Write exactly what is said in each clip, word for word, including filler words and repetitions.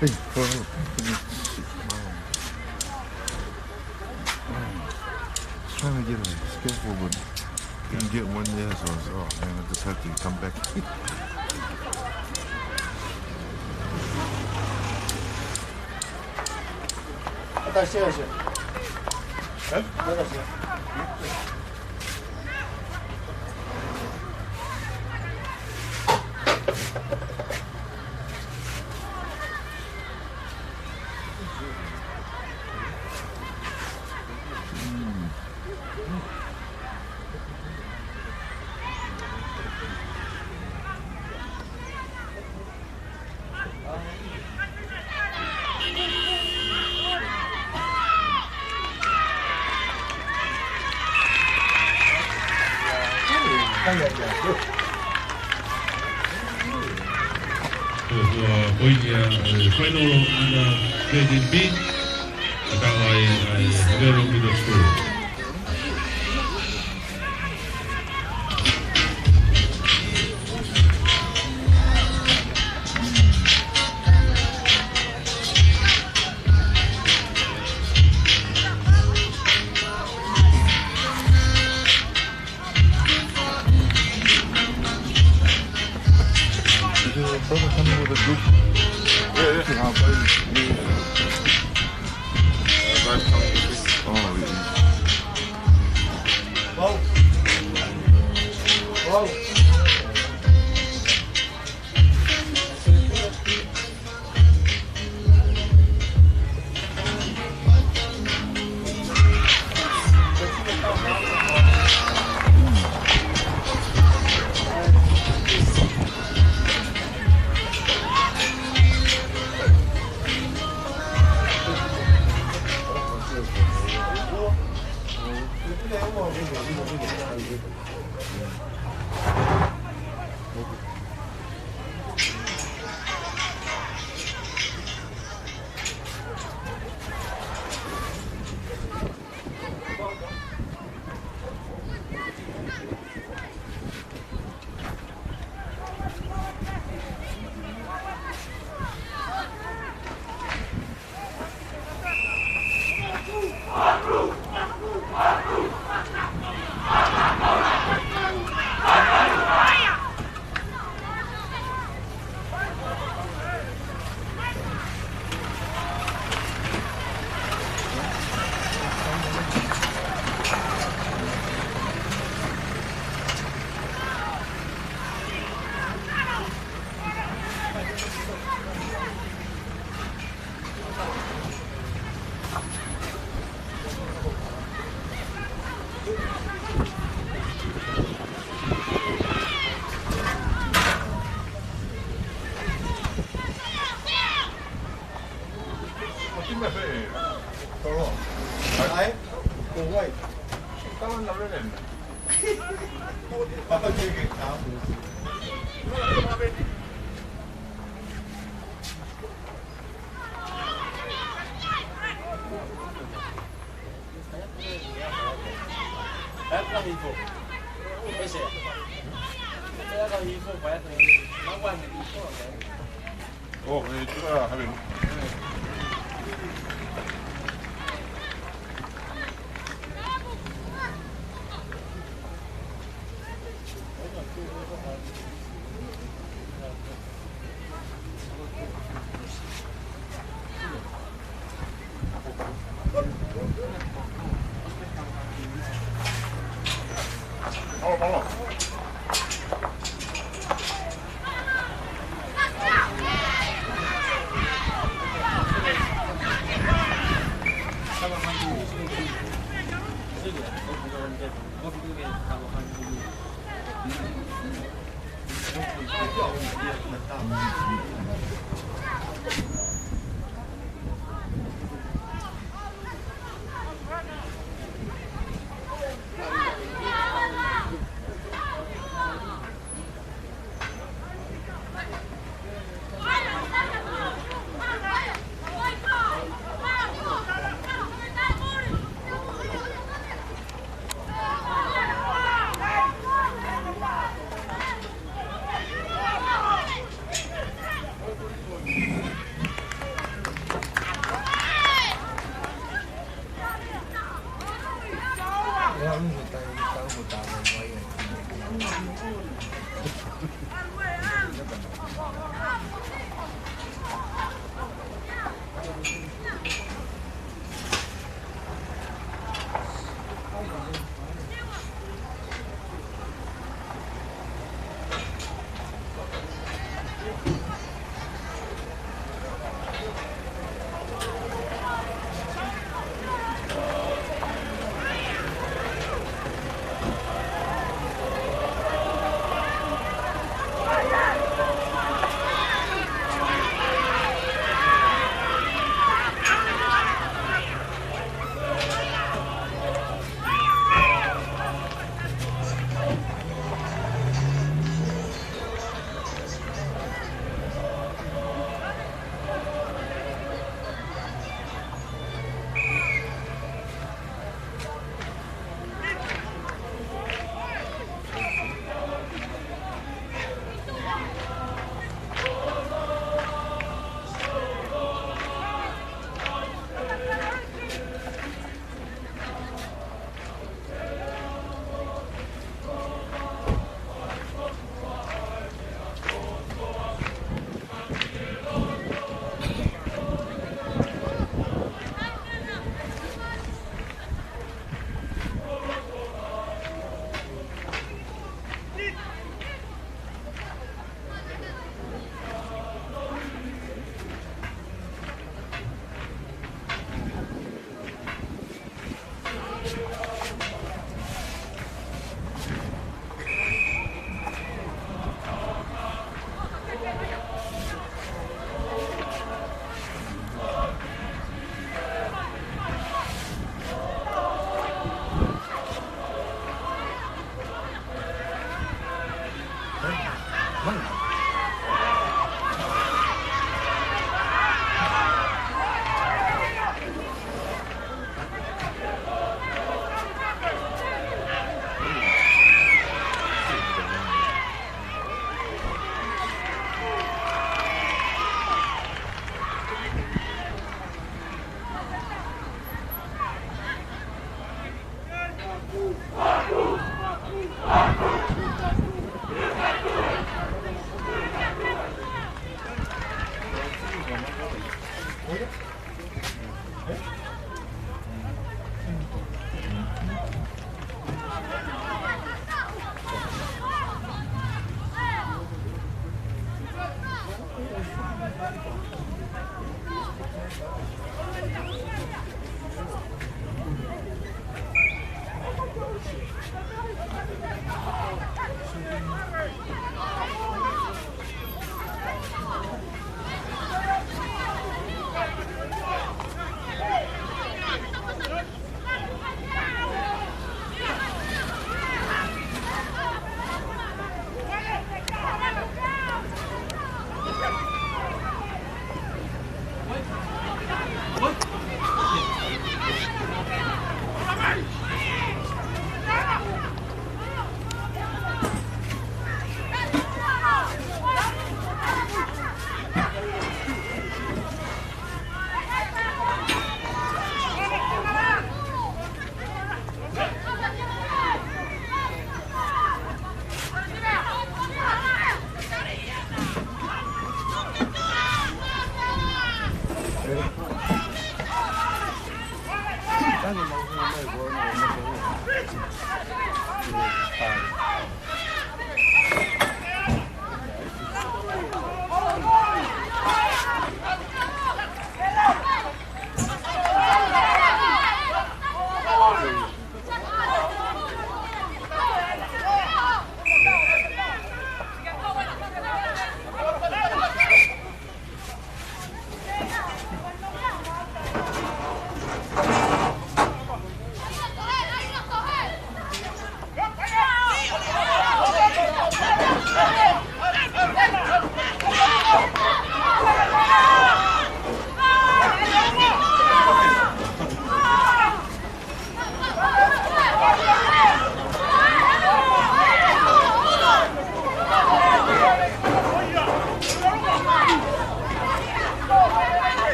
Hey, hold on. Trying to get a schedule, but couldn't get one there, so I was, oh man, I just have to come back. Ko ia, ko ia, eh, final under thirteen B, ʻa e Havero Middle School. Is your brother coming with a group? Yeah, yeah. Is he on fire? Yeah. Uh, that's coming with me. Oh, yeah. Wow. Wow. Oh, eh, tu ka haven.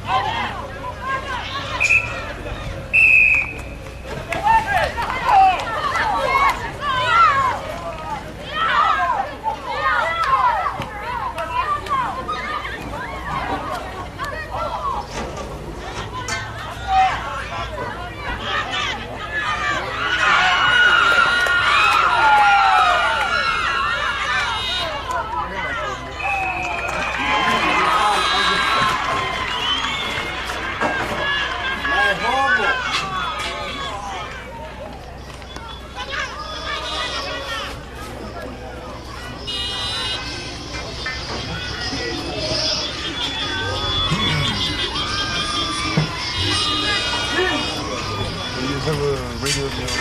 Do you have a radio in your, do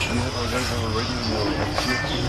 you have a, guys have a radio in your office here?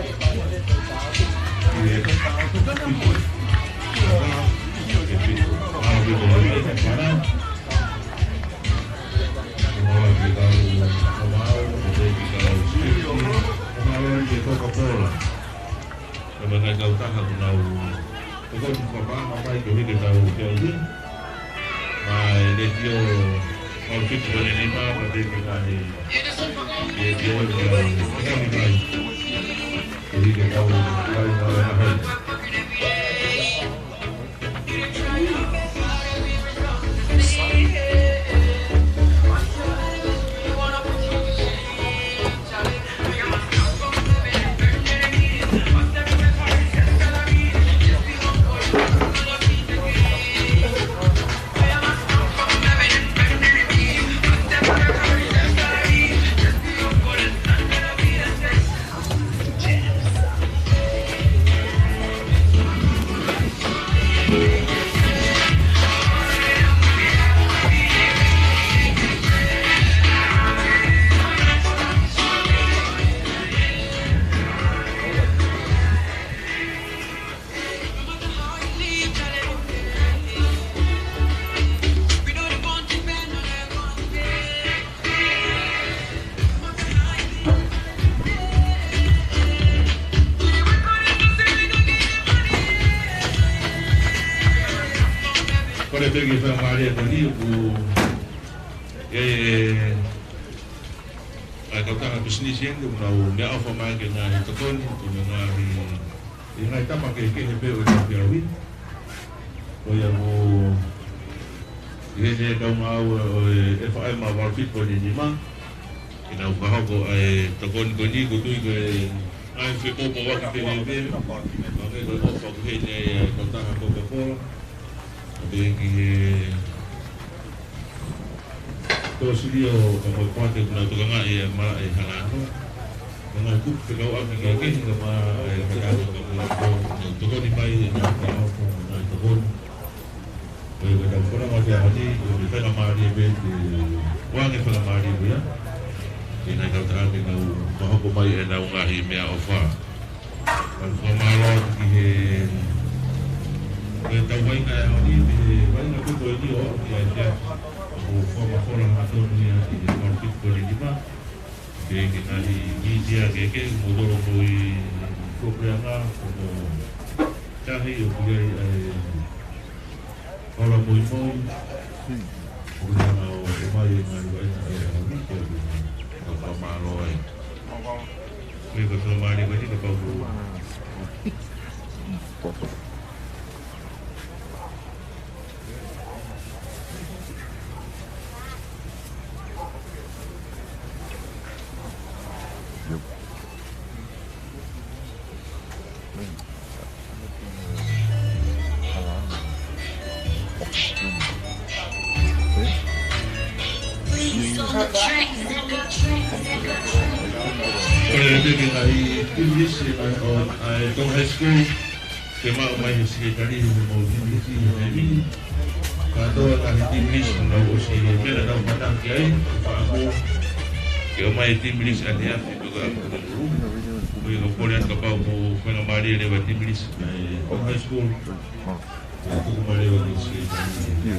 Ko e ngaahi kautaha ʻoku nau tokoni fakapaʻanga mai koeʻuhi ke tau feʻauhi. Mai letiō, mau fiti ko eni ni pea pea pehē ki he ngaahi letiō ʻoku nau tokoni mai koeʻuhi ke tau fai mai ha. Ko e peki faingamālie ko eni ʻoku ʻi ai e ngaahi kautaha pisinisi eni ʻoku nau meʻaʻofa mai ke ngaahi tokoni, ke ngaahi, ʻi he ngaahi tapa kehekehe pē ʻo e feʻauhi. Ko ia ʻoku ʻi heni e kau ngāue ʻo e F I M ʻa Valfit ko eni ni ma. Ke nau fakahoko ʻa e tokoni ko eni, ʻoku ou tui ko e ʻA e fepōpoaki pē leva, ʻa e ko e ʻofa ko eni ʻa e tokotaha Coca-Cola. ʻA e ki he tōsilio ka mo e poate kuo nau tokangaʻi e malaʻe hala ano. Ko e ngaahi kupu fekauʻaki kehekehe ka mo e fakaʻamu ka mo e tokoni mai e ngaahi fakaʻamu, ngaahi tokoni. Ko ia ko ʻetau fononga ʻi he ʻaho ni, ko e faingamālie pē ke ʻoange faingamālie ko ia ki he ngaahi kautaha ke nau fakahoko mai ʻenau ngaahi meʻaʻofa. Kau fakamālō atu ki he, ki he tau vaʻinga ʻi he ʻaho ni, ki he vaʻinga pē ko eni ʻo aʻu ki he efiafi. Ko e fakamafola hangatonu ia ʻi he kau fitu ko eni nima. Pea ki he ngaahi mītia kehekehe, mo tolo ko e kau puleʻanga, ko e tahi ʻoku ʻi ai ʻa e Ola Moimoi, ʻoku ne hanga ʻo ʻomai e ngaahi vaʻinga ʻi he ʻaho ni, ko e kau fakamālō ai. Ko e kau fakamālō ko eni kapau ko Ko e teke ngaahi timi lisi ʻa e, ʻo, ʻa e Tonga High School, ke maʻu mai he sekelitali he mau timi lisi he taimi ni. Kātoa ngaahi timi lisi kuo nau ʻosi e meʻa naʻa nau mātuʻaki ai, fakaʻamu ke ʻomai e timi lisi ʻaneafi, pe ko e ʻaho ko e ʻuluaki. Ko ia ka u kole atu kapau ʻoku faingamālie leva e timi lisi ʻa e Tonga High School ke tuku mai leva ki he sekelitali.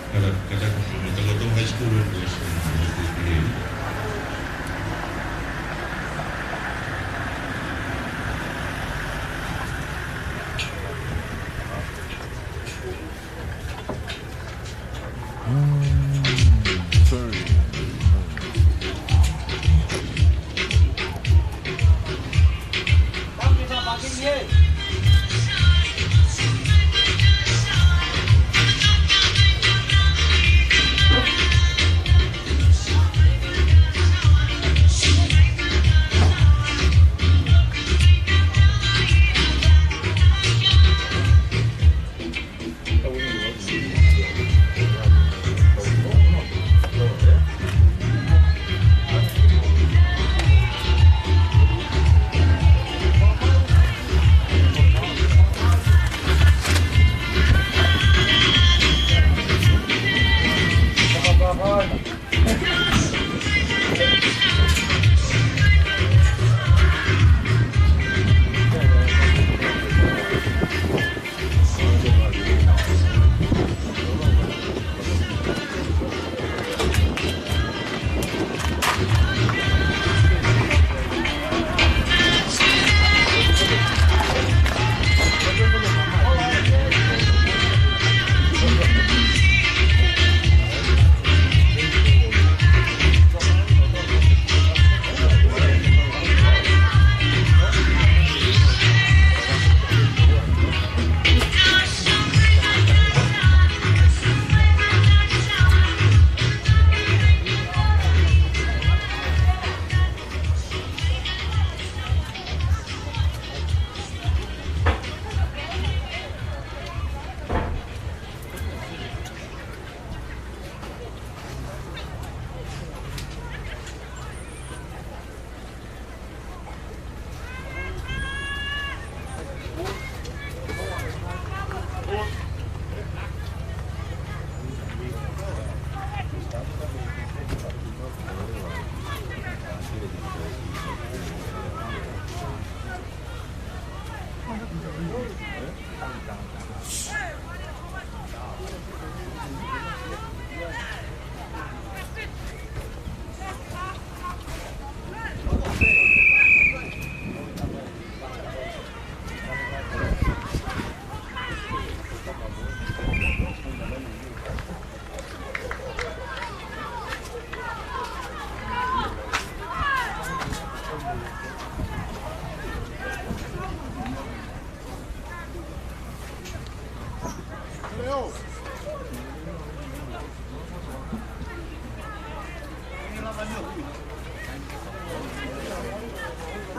Kada, kada ko e Tonga High School, ko e Tonga High School.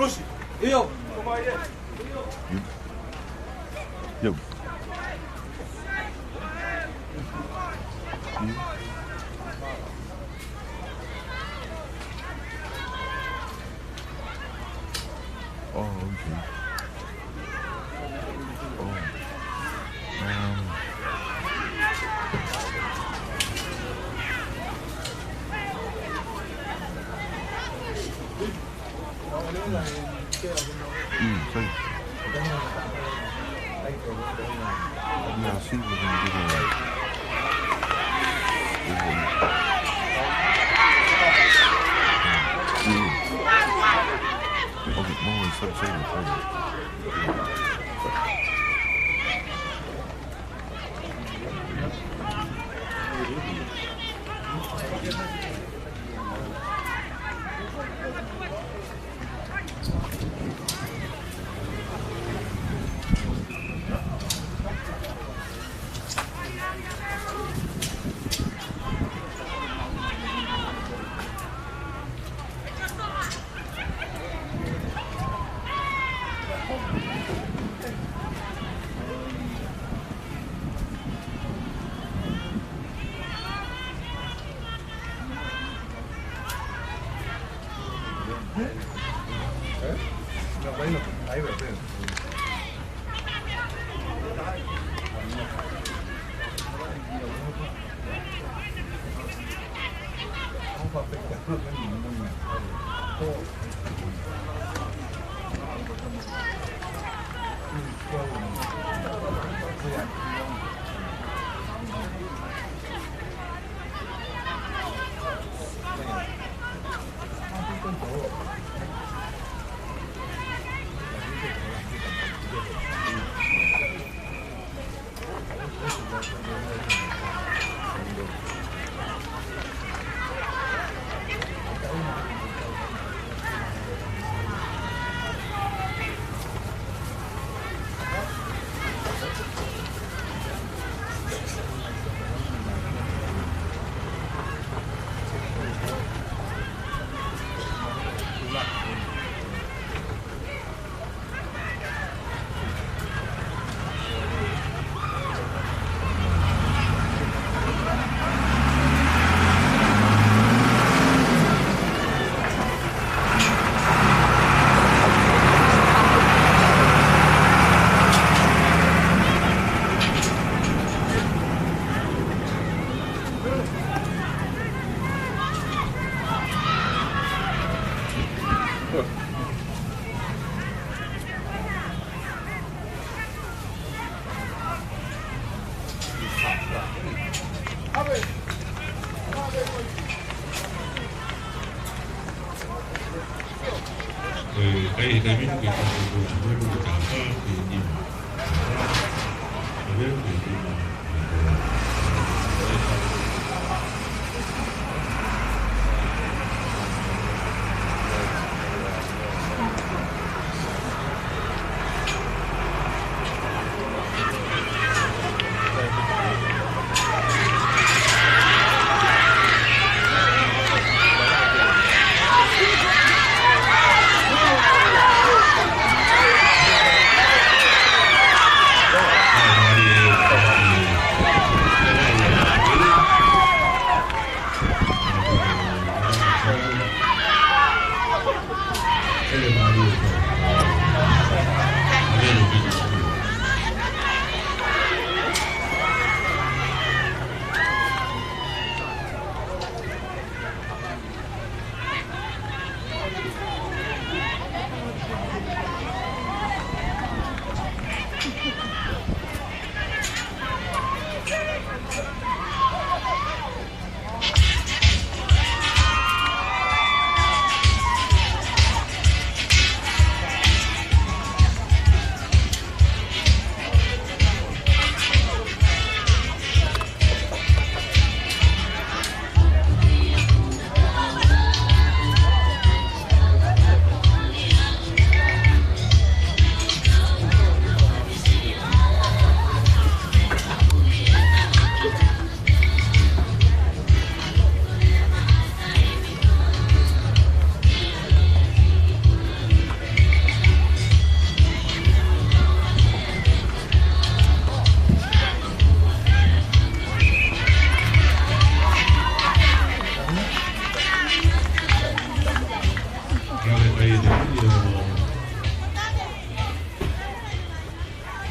Lucy. ʻIo. ʻIo. ʻIo. Oh, okay. Oh. Um, mm, sorry. Yeah, I see what you did there. Mm. Okay, no, it's not sorry, sorry.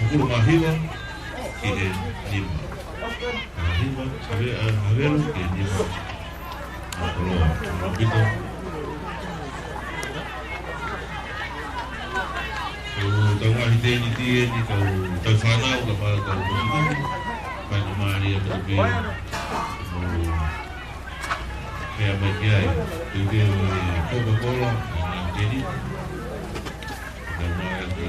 Hongofulu mā hiva ki he nima. Mā hiva, Havelu, ʻa, Havelu ki he nima. Mālō, mālō ʻaupito. Ko e tau ngaahi tēniti eni, kau, kau fānau, ka pā kau motuku. Pā ka mālie atu pē. Mo, pea mai ki ai. Teu teu e Coca-Cola, ngaahi tēniti. Tau ngaahi atu.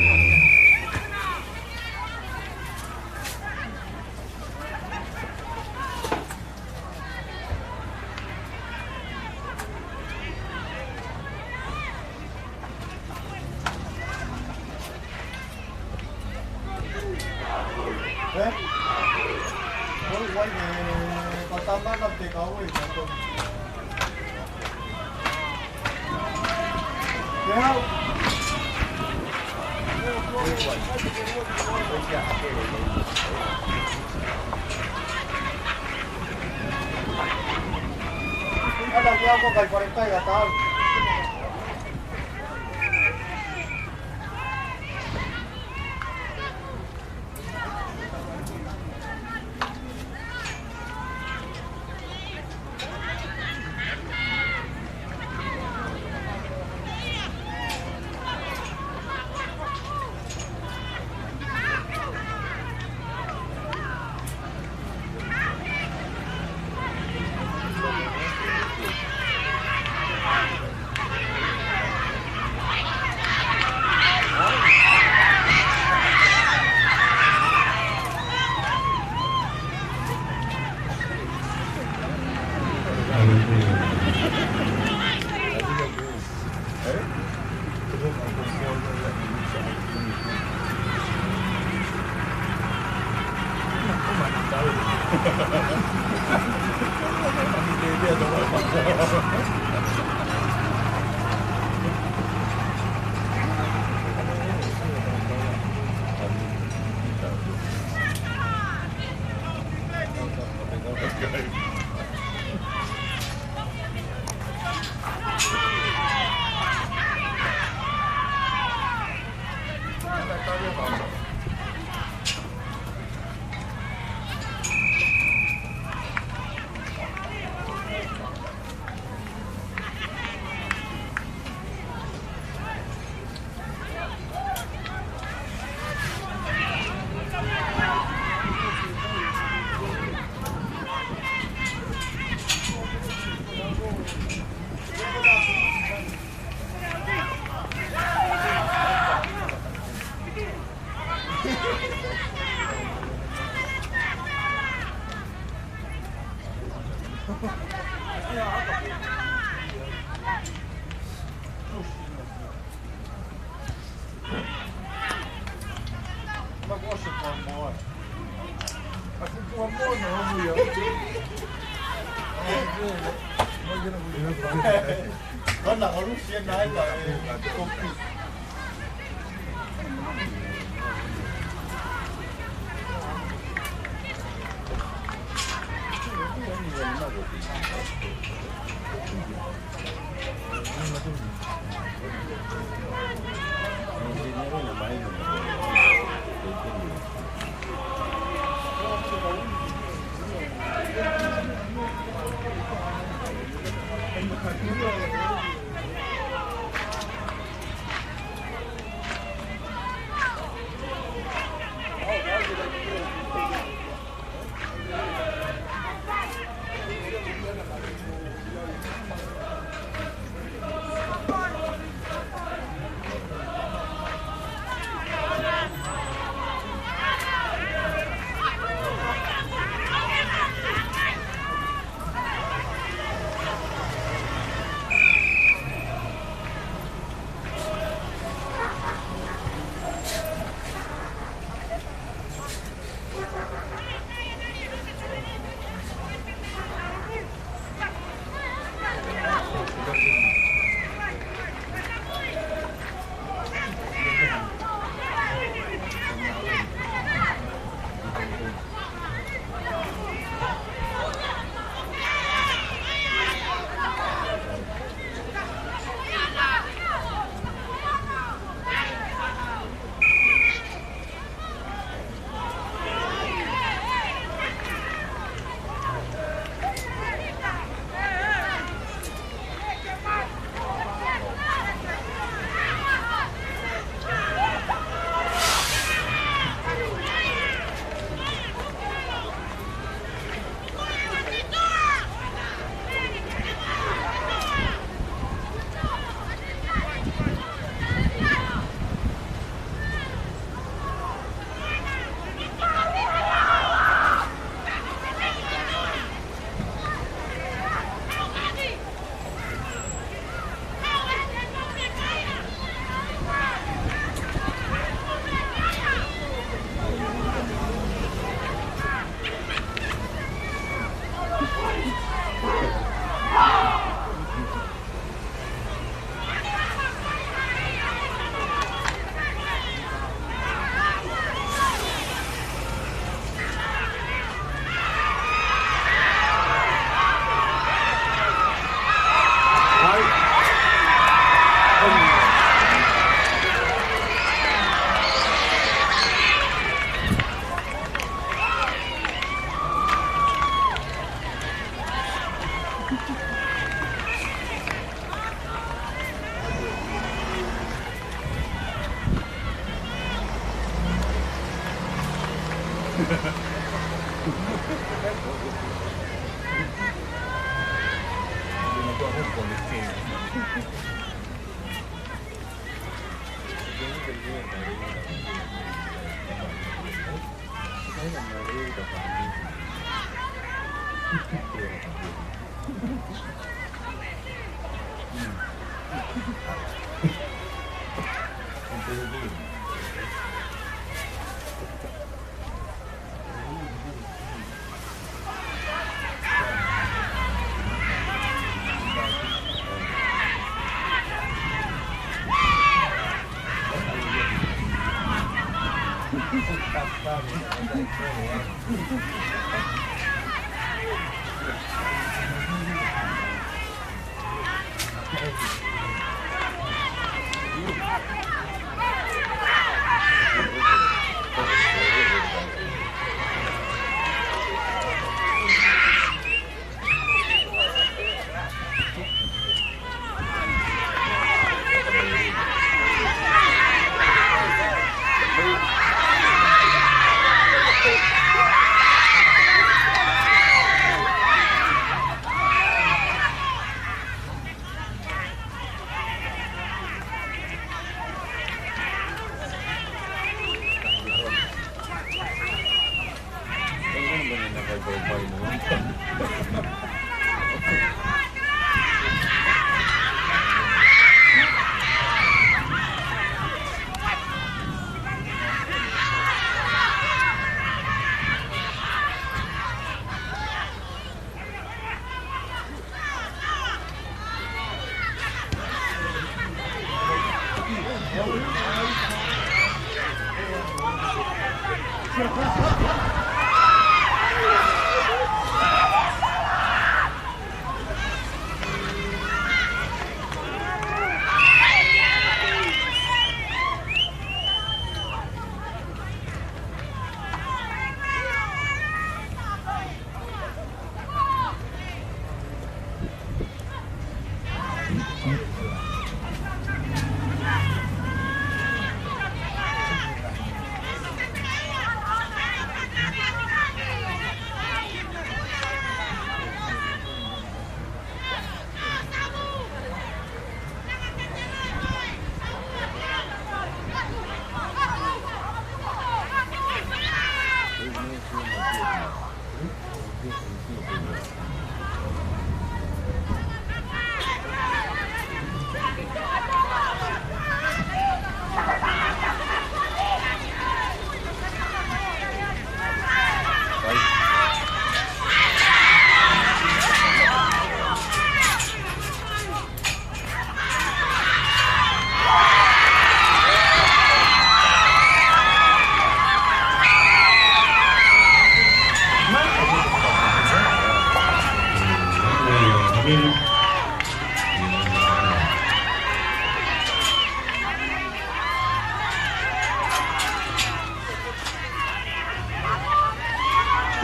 Ona ʻolusia nai ka e kopi. Ko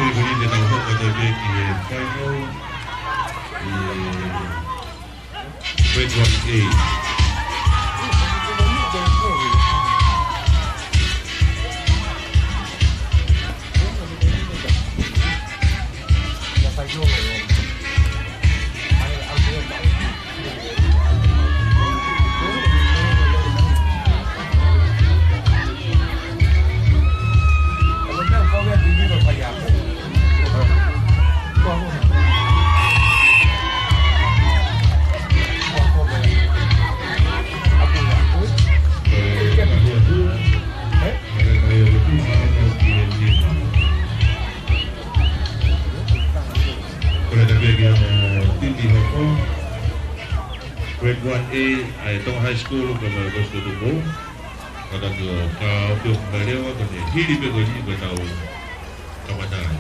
e koni te tau hoko atu pē ki he final. ʻI he Grade one A. Ko e tapu ki he timi hoko. Grade one A, ʻa e Tonga High School, ko e University of Tupou. Ka tau ka pio mai lewa, ko e hili pē ko eni ko e tau kamata ai.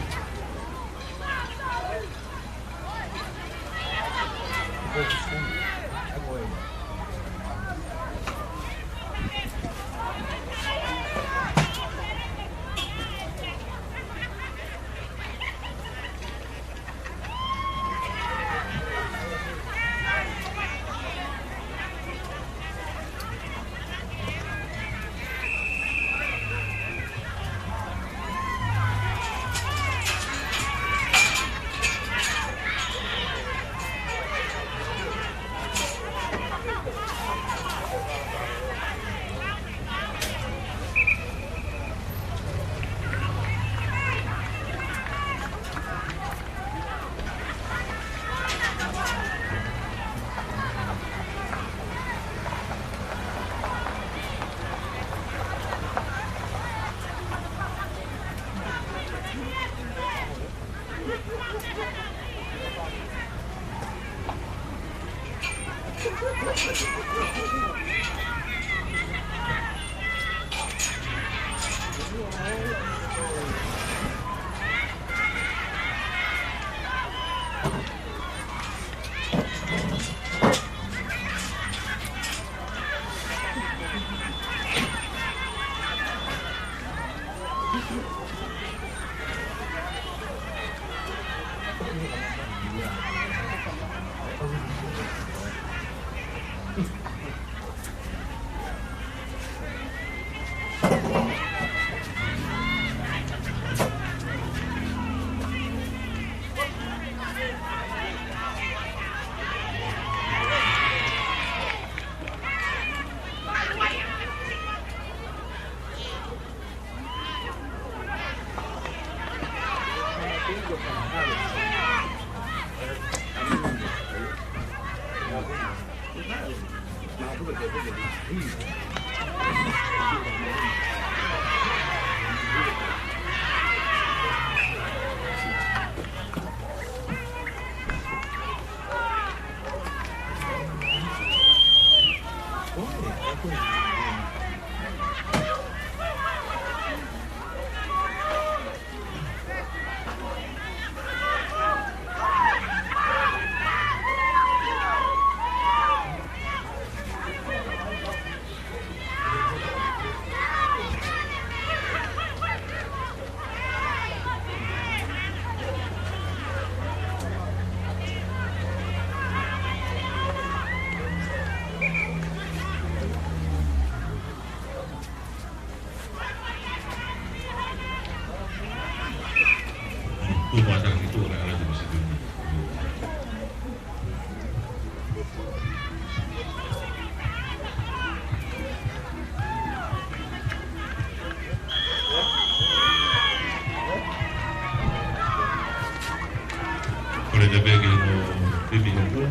Kole tapu ki he ongo timi ʻo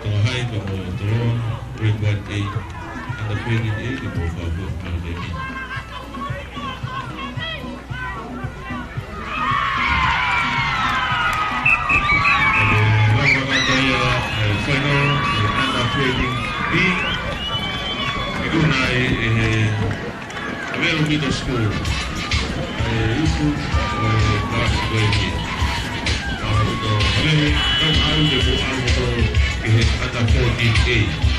Tonga High, ko Toloa, Grade One A, Under Twenty A, ke mou fakafou ki he timi. Ko e lava kata ia, ʻe, final, ʻe, Under Twenty B, ʻe, ʻoku nau ʻi he Avelo Middle School, ʻe, Utu, ʻe, Class Twenty. Ka ko Avelo, ka ʻoku ʻi ai mo e ʻalu ko ē ki he Under Fourteen A.